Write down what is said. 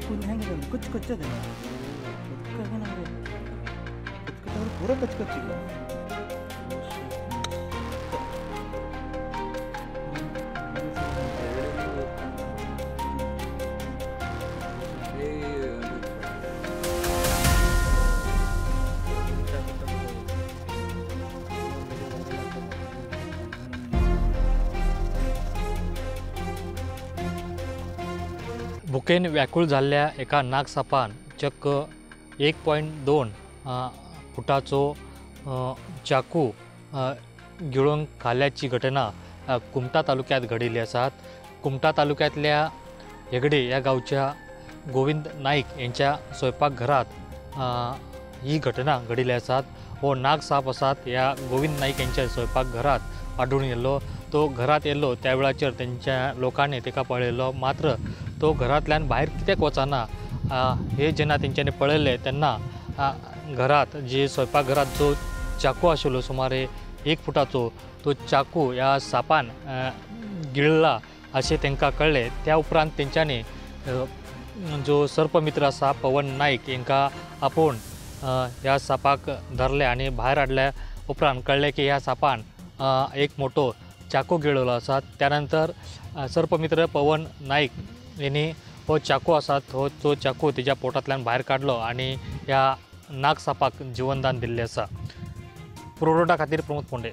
ಹೆಂಗೆ ಕಚ್ಚು ಕಚ್ಚೋದೆ ಪೂರ ಕಚ್ಚು ಕಚ್ಚಿಲ್ಲ. भुकेन व्याकूळ जाल्ल्या एका नागसापान चक्क 1.2 फुटाचो चाकू गिळून खाल्ल्याची घटना कुमठा तालुक्यात घडिल्ली आसात. कुमठा तालुक्यांतल्या हेगडे ह्या गांवच्या गोविंद नाईक यांच्या स्वयंपाकघरात ही घटना घडिल्ली आसात. हो नागसाप आसात ह्या गोविंद नाईक यांच्या स्वयंपाकघरात आढळून येयल्लो. तो घरात येयल्लो त्या वेळाचेर तेंच्या लोकांनी ताका पळयलो, मात्र तो घरांतल्यान भायर कित्याक वचना हे जेन्ना तेंच्यांनी पळयलें तेन्ना घरात जे स्वयंपाकघरात जो चाकू आशिल्लो सुमारे 1 फुटाचो तो चाकू ह्या सापान गिळ्ळा अशें तांकां कळ्ळें. त्या उपरांत तेंच्यांनी जो सर्पमित्र आसा पवन नाईक हांकां आपोवन ह्या सापाक धरले आनी भायर हाडल्या उपरांत कळ्ळें की ह्या सापान एक मोठो चाकू गिळिल्लो आसा. त्यानंतर सर्पमित्र पवन नाईक यांनी हो चाकू आसा तो चाकू तेज्या पोटांतल्यान भायर काडलो आनी ह्या नागसापाक जिवनदान दिल्लें आसा. पुरवठा खातीर प्रमोद फोंडे.